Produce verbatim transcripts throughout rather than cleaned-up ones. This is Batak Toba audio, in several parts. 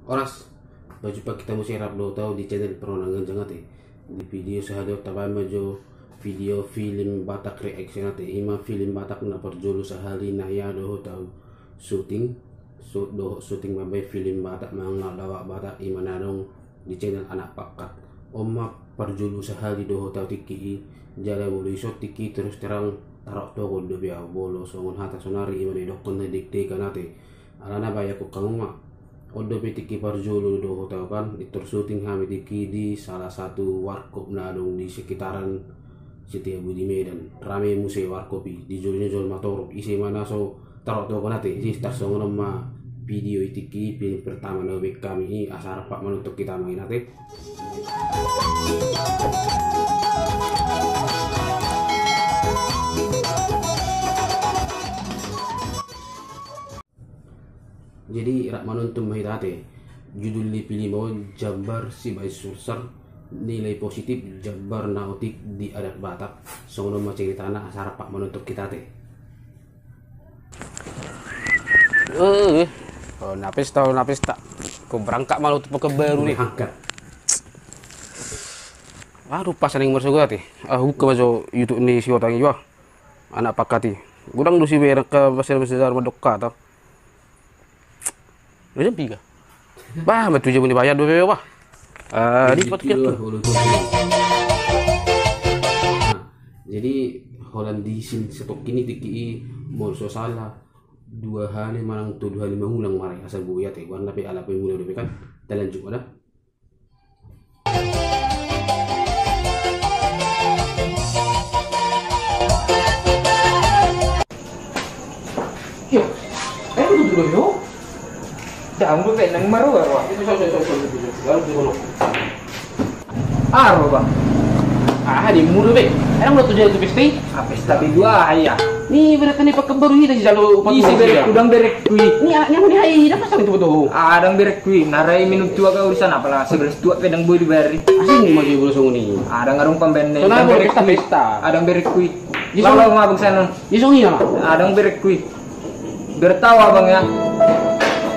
Horas, bajumpa hita muse rap dohot au di channel Parona Ganjang ate. Di video sahali on tabaen ma jo video film Batak reaction ate. Ima film Batak na parjolo sahali na hea dohot au syuting, so dohot syuting mambaen film Batak manang na lawak Batak ima na adong di channel Anak Pakkat. On ma parjolo sahali dohot au tingki i, jala molo ison tingki i terus terang taroktokhon dope au, molo songon hata sonari ima na didokkon na degdegan ate. Alana bayakkon hamu ma. On dope tingki parjolo dohot au kan, pintor syuting hami tingki di salah satu warkop na adong di sekitaran Setiabudi Medan. Rame muse warkop i, di jolo ni jolma torop. Ise ma na so taroktokhon ate, jadi tarsongon on ma video i tingki i, film pertama na hubaen hami i, asa rap manonton hita ma i ate. Jadi rap manonton ma hita ate. Judul ni film on Jambar Sibaen Sulsel, nilai positif, jambar na otik di adat Batak. Songon on ma ceritana, asa rap manonton hita ate. Eh, eh. Oh, na pesta, oh, na pesta. Ko berangkat malu tu Pekanbaru ni. Berangkat. Aduh, pas aning marsogot ate. Ah, buka ma jo YouTube ni si Otang i jo. Anak Pakkat i. Godang do si bereng ka bahasa Indonesia mandok kata. Udah jam tiga. Bah, ma tu jam ni bayar dua puluh bah. Ah, di sepatu kira tu. Nah, jadi holan di scene satokin i tingki i, molo so salah dua hali manang tolu hali mangulang ma ra i, asa boi ate, goarna pe ala pe mula dope kan. Talanjut ma da. Yo, eh, lu dulu yo. Dah, lu pengen maru, maru. Aro, Bang. Ah, di mulu be. Emang lu tujuan itu pesta? Ah, pesta be dua, iya. Ni berarti ni Pekanbaru hita si jalo. Isi berek, udang berek. Ui, ni a-, ni aku ni hai, dapat satu betul. Adang berek kui, narai minum tua kau di sana, apalah sebelas tua pedang boy di bari. Asing ma jo bola songon i. Adang adong pambaen. Songon i, berek pesta, kui. Pesta. Adang berek kui. Lalu ma abang sana. Di songon i ma. Adang berek kui. Biar tahu abang ya.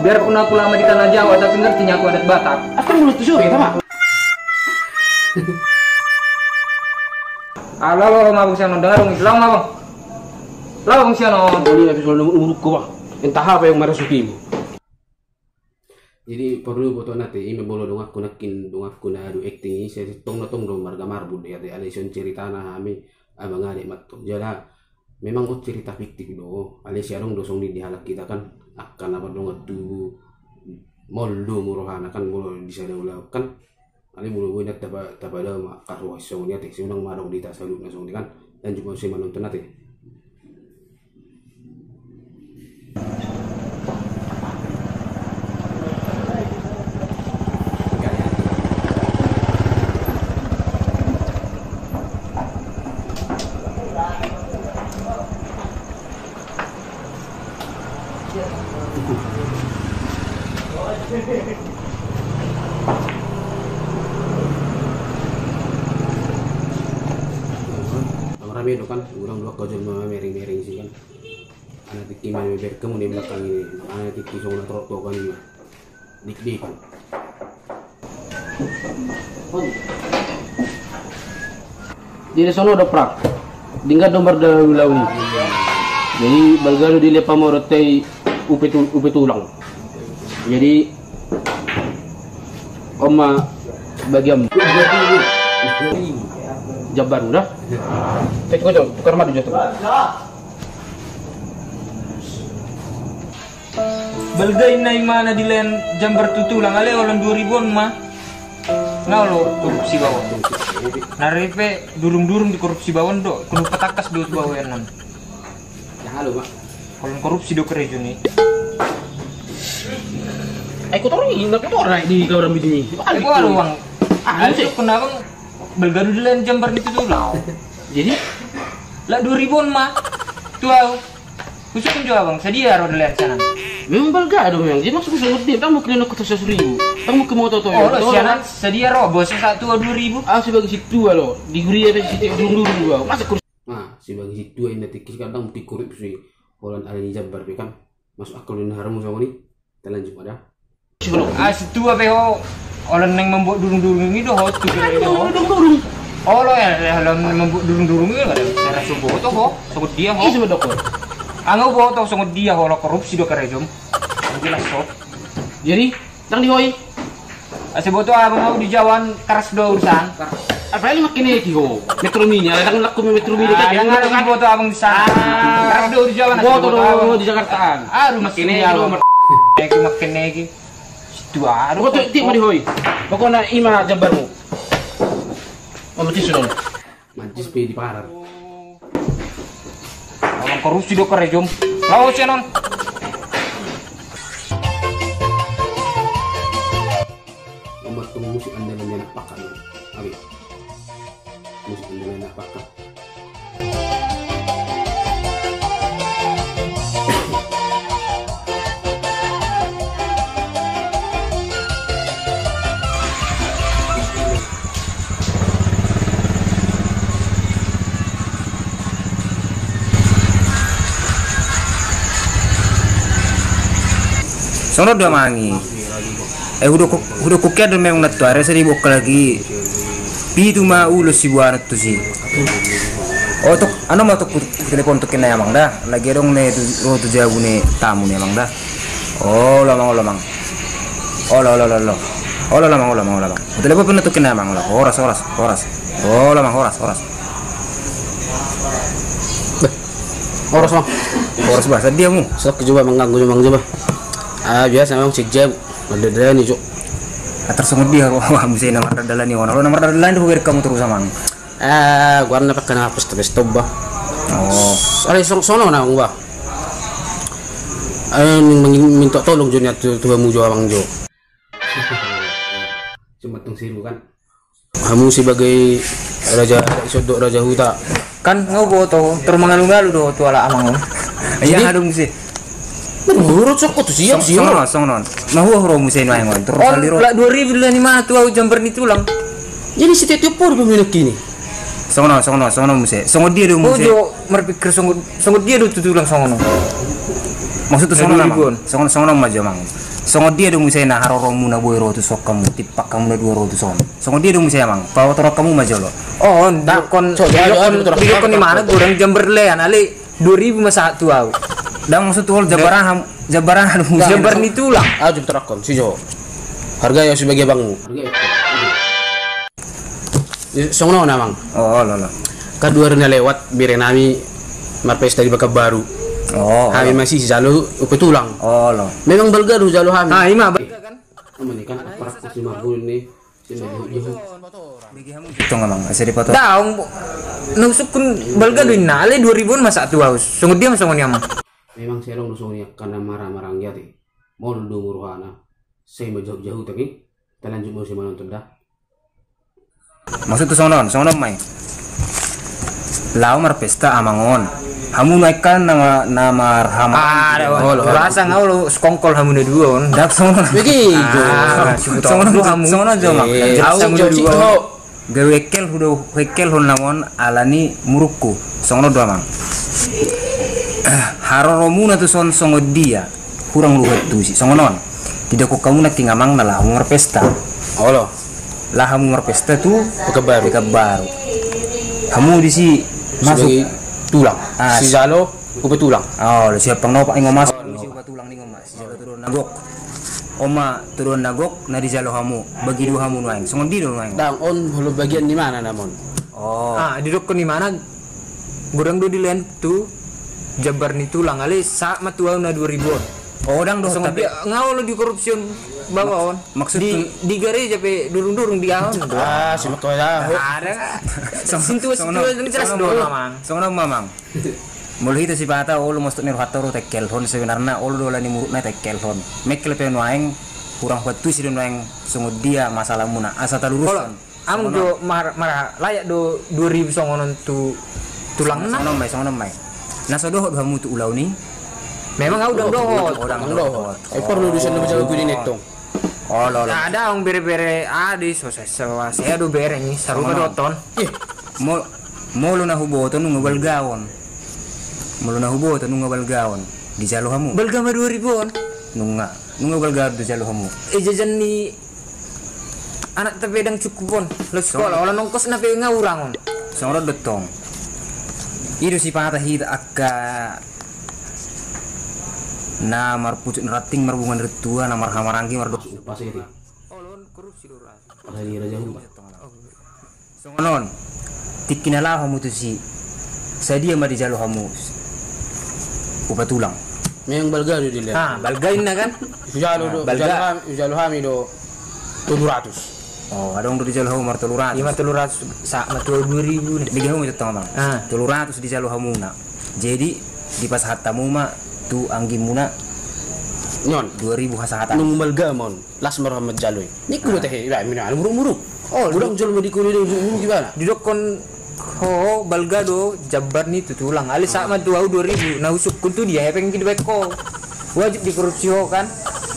Biarpun aku lama di tanah Jawa, tapi ngertinya aku adat Batak. Asing mulut tu sore, sama. Ah, lalu ma abang sana, dengar dong, lalu ma abang. Lalu abang sana. Boleh habis kalau umur kau, Bang. Entah apa yang merasukimu. Jadi porlu diboto ate, ima molo donganku nangkin, donganku na adu akting i, sai tong na tong do marga Marbun do i ate, alai songon ceritana hami abang adek ma antong. Jala memang on cerita fiktif do, alai sai adong do songon i di halak hita kan, angka na mardongan tubu, maol do rohana kan, molo di sada ulaon kan. Alai molo boi na tapa-, tapadao ma angka roha i songon i ate, sai unang ma adong di hita saluhutna songon i kan. Lanjut ma muse manonton ate. Rame do kan, urang dua kau jolma mereng-mereng isi kan. Anak tingki ma berkemu di belakang i, anak tingki songon na torop tu kan i. Dik-dik. Jadi sono doprak. Dingkat do mardalan-dalan i. Jadi balga do dilehon pamoruonta i upe tu-, upe tulang. Jadi on ma bagian jambar udah. Cek kocok, tukar madu jatuh. Balga inna i ma na dilehon jambar tu tulang, alai holan dua ribu on ma. Nga olo korupsi baoa. Na ripe durung-durung dikorupsi baoa do, kunu patangkas do tu baoa inan. Holan korupsi do karejo ni. Eh, kotor i, na kotor na di kau rambut ini. Eh, gua alo, Bang. Ah, alo, cek. Kena, Bang. Balga do dilehon jambar ni tu tulang. Jadi? Lah dua ribu on ma. Tu au. Khusus kan jo abang, sadia ro dilehon sianan. Memang balga do memang. Jadi maksudku songon dia, tang mungkin kota seratus ribu. Tang mungkin mau toto. Oh, lo sianan sadia ro, bos, satu dua ribu. Ah, sebagai situa lo. Di huria pe siti dulu dulu. Masa kursi. Nah, sebagai situa inna tingki kadang mungkin korupsi. Holan alani jambar pe kan. Masuk akal inna harumu songon i. Talanjut ma da. Asi tua pe ho. Olo naeng mambuat durung-durung i do ho tu. Olo ya, olo naeng mambuat durung-durung i do. Olo so boto ho. Songon dia ho. Anggo boto songon dia ho, olo korupsi do karejom. Jelas ho. Jadi, ndang dihoi. Asa boto abang au di jawan keras do urusan. Apalagi makin eki ho. Metro Mini, ala ndang laku Metro Mini kan. Ndang ada boto abang di sana. Keras do di jawan. Boto do di Jakarta. Aduh, makin eki. Makin eki. Situ aduh. Boto ti ma dihoi. Pokokna ima jambarmu. Mamaci sudah. Mancis pe di parar. Orang korupsi do karejom. Laos ya non. Nomor tu musik andalan anak pakan. Abi. Musik andalan anak pakan. Songon do amang i. Eh, hudok, hudok kukian do memang na tuari, asa dibokkal lagi. Pitu ma ulos sibuanon tusi. Oto, anu ma oto, telepon tokin na amang da. Lagi adong ne tu, ro tu jabu ne tamu ne amang da. Olo amang, olo amang. Olo, olo, olo, olo. Olo amang, olo amang, olo amang. Telepon pe na tokin na amang, olo. Horas, horas, horas. Olo amang, horas, horas. Horas amang. Horas bah, sadia hamu? Sok coba mengganggu, coba, coba. Ah, biasa memang sejam. Ada-ada ni, Cuk. Atar songon dia ro hamu muse na mardalani on. Olo na mardalani do hubereng hamu torus amang. Ah, goarna pakkana pesta-pesta bah. Oh. Ale songon on amang bah. Minta tolong jo nian tu hamu jo amang jo. Cuma tong siru kan. Hamu sebagai raja, isondok raja huta. Kan nga huboto, tor mangalu-ngalu do tu ala amang on. Iya, adong muse. Menurut sokko tu siap sih. Songon on, songon on. Mahua huro muse nuaeng on. Terus on, dua ribu lah ni mana tu au jambar ni tulang. Jadi setiap tiap hari pemilik ini. Songon on, songon on, songon on muse. Songon dia do muse. Marpikir songon dia do tu tulang songon on. Maksud tu songon on ma jo amang. Songon dia do muse na haroromuna boi ro tu son hamu, tipak hamu na dua ro tu son. Songon dia do muse amang. Patorang hamu ma jolo. On, didok ni mana godang jambar lean ale dua ribu ma sahat tu au. Ndang maksud tu ol jambar aha, jambar aha do muse. Jambar ni tulang. Au jom terakkon si jo. Harga ya sebagai abangmu. Songon on amang. Oh, olo, olo. Kan dua hari na lewat bere nami marpesta di Pekanbaru. Oh, hami masih sijalo upa tulang. Olo. Memang balga do jalo hami. Ah, ima balga kan? Tong amang, asa dipator. Daong. Na usukkun balga do inna. Ale dua ribu on ma sahat tu au. Songon dia ma songon i amang. Memang selong do songon i angka na marhamaranggi ate. Molo dung rohana. Sai ma jahu-jahu tapi. Talanjut ma muse manonton da. Maksud tu songon on, songon on ma i. Laho marpesta amang on. Hamu nuaeng kan na marhamaranggi. Rasa nga olo sekongkol hamu na dua on. Ndang songon on. Songon on jo amang. Gabe hengkel do, hengkel do amang on alani murukku. Songon on do amang. Haroromuna tu son songon dia. Hurang luhut tusi songon on. Didok hamu nangkin amang na laho hamu marpesta. Olo. Laho hamu marpesta tu Pekanbaru. Hamu disi masuk tulang. Sijalo upa tulang. Olo, siap pang nopak ningon masuk. Upa tulang ningon ma sijalo tu dohot na gok. On ma tu dohot na gok na dijalo hamu. Bagi dua hamu nuaeng. Songon dia do nuaeng. Ndang on molo bagian ni mana namon. Oh. Ah, didok ni mana. Godang do dilean tu jambar ni tulang ale sahat ma tu au na dua ribu on. Oh, ndang do songon dia nga olo di korupsi on bawa on. Maksud di gareja pe durung-durung di au. Ah, simak kau ya. Ada nga. Sintua-sintua jelas do amang. Songon on ma amang. Molo hita sipata olo maksud ni rohanta ro tengkelhon sebenarna olo do ala ni murukna tengkelhon. Mengkel pe nuaeng hurang huantusi do nuaeng songon dia masalahmuna asa talurushon. Amang jo mar, mar, layak do dua ribu songon on tu tulangna. Songon on ma i, songon on ma i. Na so dohot do hamu tu ulaon i. Memang au ndang dohot. Ndang dohot. Ai porlu do sian na manjago guni na i tong. Olo, olo. Ada amang bere-bere adi so sesa wasea do bere ni sarupa dohot on. Molo na huboto nunga balga on. Molo na huboto nunga balga on. Dijalo hamu. Balga ma dua ribu on. Nunga. Nunga balga do jalo hamu. E, jajan ni anak tapi ndang cukup on. Laos sikola, olo nongkosna pe nga urang on. Songon on do tong. I do sipata hita angka na marpucuk ni ranting, marbunga ni tua, na marhahamaranggi, mardok. Olo on korupsi do ra. Alai Raja Hula. Songon on, tingki na laho hamu tusi, sadia ma dijalo hamu upa tulang? Memang balga do dilehon. Ah, balga inna kan? Hujalo do, balga. Hujalo hami, hujalo hami do tolu ratus. Oh, adong do dijalo hamu mar tolu ratus. Ima tolu ratus, sahat ma tu au dua ribu ni. Bege hamu ma tong, Amang. Ah. Tolu ratus dijalo hamuna. Jadi, dipasahat hamu ma tu anggimuna. Nyon. Dua ribu hasahatan. Nunga balga ma on. Las ma roha manjalo i. Ningku do tehe, iba mina muruk-muruk. Oh, godang jolo ma dikuri do muruk-muruk ibana. Didokkon ho balga do jambar ni tu tulang. Alai sahat ma tu au dua ribu, na husungkun tu dia hepeng dibaen ho. Wajib dikorupsi ho kan?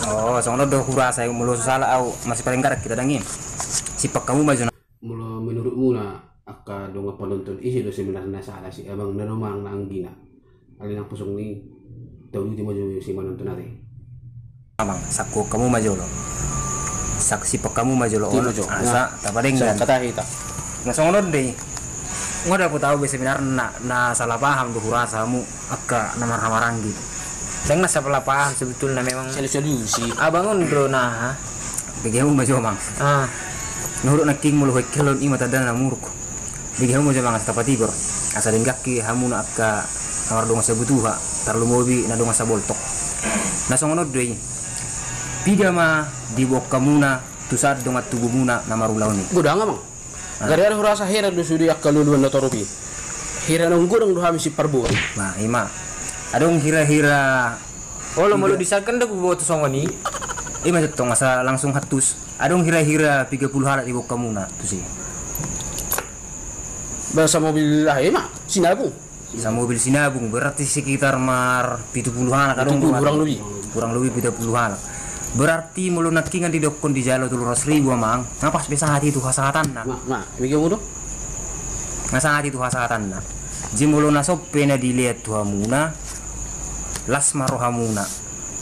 Oh, songon on do hurasa, molo so sala au masih paling garak hita dang i. Simpang hamu ma jo na. Molo menurutmuna angka dongan panonton, ise do sebenarna sala, si abangna do manang na anggina? Alai naposong ni, tauduti ma jo si manonton ate. Amang, sangkup hamu ma jolo. Saksi pek hamu ma jolo on, asa tapadenggan. Songon hata hita. Na songon on do i. Nga dapot au be sebenarna na salah paham do hurasa hamu angka na marhahamaranggi. Ndang na salah paham sebetulna, memang solusi. Abang on do na aha. Bege hamu ma jo, Amang. Ah. Nga hudok nangkin molo huengkelon i ma tandana na muruk. Bege hamu ma jo, Amang, asa tapatigor. Asa dengganki hamuna angka na mardongan sabutuha, tarlumobi na dongan saboltok. Na songon on do i. Piga ma diboan hamuna tu sahat dongan tubumuna na marulaon i? Godang, Amang. Ah. Gara-gara hurasa heran do sude angka luluan na torop i. Hira naung godang do hami siparboru. Nah, ima. Adong hira-hira. Olo, molo disangkan do huboto songon i. Ima jo tong, asa langsung hattus. Adong hira-hira piga pulu halak diboan hamuna tusi? Ba samobil aha, ima sinabung. Samobil sinabung, berarti sekitar mar pitu pulu halak adong. Pitu pulu, kurang lebih. Kurang lebih pitu pulu halak. Berarti molo nangkiningan didokkon dijalo tolu ratus ribu, Amang, nga pas be sahat i tu hasahatanna. Nga, nga, ima i do. Nga sahat i tu hasahatanna. Jadi molo na son pe na dilehon tu hamuna, las ma rohamuna.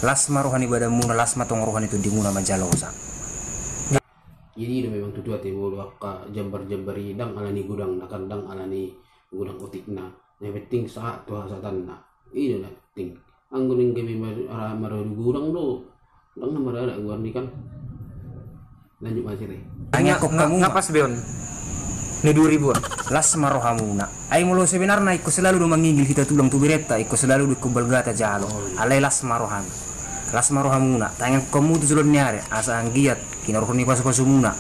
Las ma roha ni badanmuna, las ma tong roha ni tondimuna manjalosa. Jadi i do memang tutu ate, molo angka jambar-jambar i ndang alani godangna kan, ndang alani godang otikna. Yang penting sahat tu hasahatanna. I do na penting. Anggo naeng gabe mara-, mararu godang do, ndang na marada goarni kan. Lanjut ma, Sire. Tangiangkon hamu ma. Nga pas be on. Ni dua ribu on. Las ma rohamuna. Ai molo sebenarna ingkon selalu do mangigil hita tulang tu berenta, ingkon selalu do ingkon balga tajalo. Alai las ma roham. Las ma rohamuna. Tangiangkon hamu tu joloan ni ari asa anggiat hinorhon ni pasupasumuna,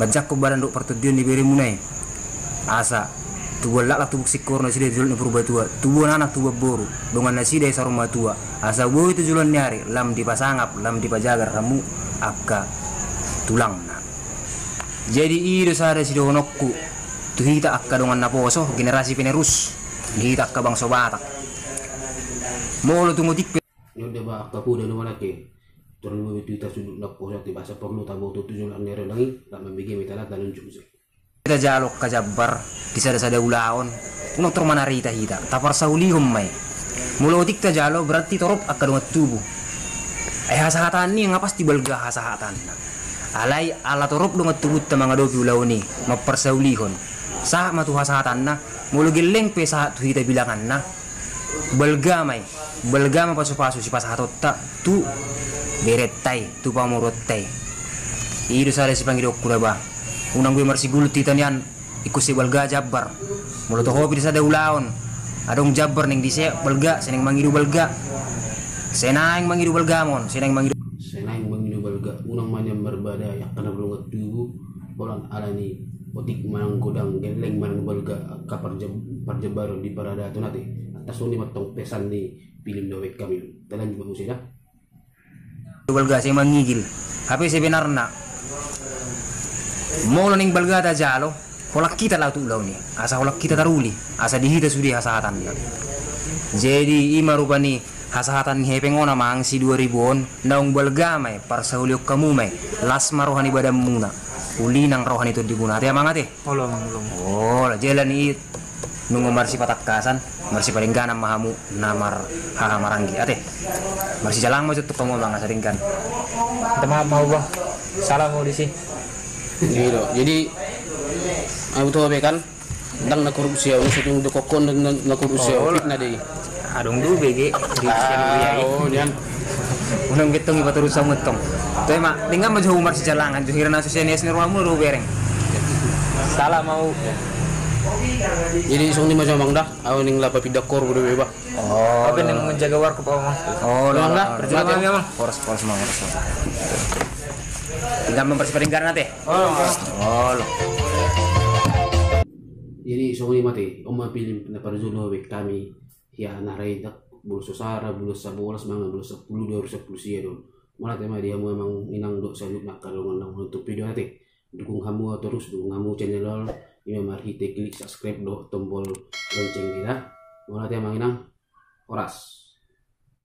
manjangkon badan dohot partondion ni beremuna i. Asa tubuan laklak tubu singkoru nasida di dolok ni Purbatua, tubuan anak tubuan boru, dongan nasida i saur matua. Asa boi tu joloan ni ari lam dipasangap, lam dipajagar hamu angka tulangna. Jadi i do sada sidohononku tu hita angka dongan naposo, generasi penerus di hita angka bangso Batak. Molo tung otik pe. Ni on da ba angka poda do manangke. Torang do tu hita sude naposo ate, asa porlu taboto tu joloan ni ari on i, rap mambege ma hita, na tanunjuk muse. Tajalo angka jambar di sada-sada ulaon, unang tor manarita hita, taparsaulihon ma i. Molo otik tajalo berarti torop angka dongan tubu. Ai hasahatan i nga pasti balga hasahatanna. Alai ala torop dongan tubunta mangadopi ulaon i, mamparsaulihon. Sahat ma tu hasahatanna, molo gelleng pe sahat tu hita bilanganna. Balga ma i, balga ma pasupasu sipasahatonta tu berenta i, tu pamoruonta i. I do sada sipangidoonku da ba. Unang be marsigulut hita nian, ingkon sai balga jambar. Molo toho pe di sada ulaon adong jambar naeng dise balga, sai naeng mangido balga. Sai naeng mangido balga ma on, sai naeng mangido. Sai naeng mangido balga, unang ma nian marbadai angka na mardongan tubu. Holan alani otik manang godang, gelleng manang balga angka parjam-, parjambaron di paradaton ate. Antong songon i ma tong pesan ni pilin na hubaen hami. Talanjut ma muse da. Balga sai mangigil. Hape sebenarna molo naeng balga tajalo, holan hita laho tu ulaon i, asa holan hita taruli, asa di hita sude hasahatanna. Jadi i ma rupani hasahatan ni hepeng on, Amang, si dua ribu on, naung balga ma i, parsaulihon hamu ma i, las ma roha ni badanmuna, uli nang roha ni tondimuna ate, Amang, ate. Olo, Amang, olo. Olo, jala ni i Nunga marsipatangkasan, marsipadengganan ma hamu na marhaha maranggi. Ate, marsijalang ma jo tu hamu amang asa denggan. Minta maaf ma au bang, salah ma au disi. Jadi, au tu be kan, ndang na korupsi au, na sadia do kokkon na, na korupsi au, fitnah do i. Adong do bege di channel i. Oh, nian. Unang getong iba terus au ngetong. Tu ema, denggan ma jo hamu marsijalangan jo, hira na so sian ias ni rohamu do bereng. Salah ma au. Jadi songon i ma jo amang da, au ning lapa pindah kor bodo beba. Oh. Apa ning menjaga warkop amang? Oh, amang da. Perjuangan amang. Horas, horas amang, horas amang. Denggan ma marsipadengganan ate. Oh. Jadi songon i ma ate, on ma film na parjolo baen hami. Ia na raida, bulan so sada, bulan sabolas manang bulan sampulu dua, dua ribu sampulu sia do. Mauliate ma di hamu amang inang dohot saluhut na angka dongan na manonton video ate. Dukung hamu terus, dukung hamu channel on, ima marhite klik subscribe dohot tombol lonceng i da. Mauliate amang inang. Horas.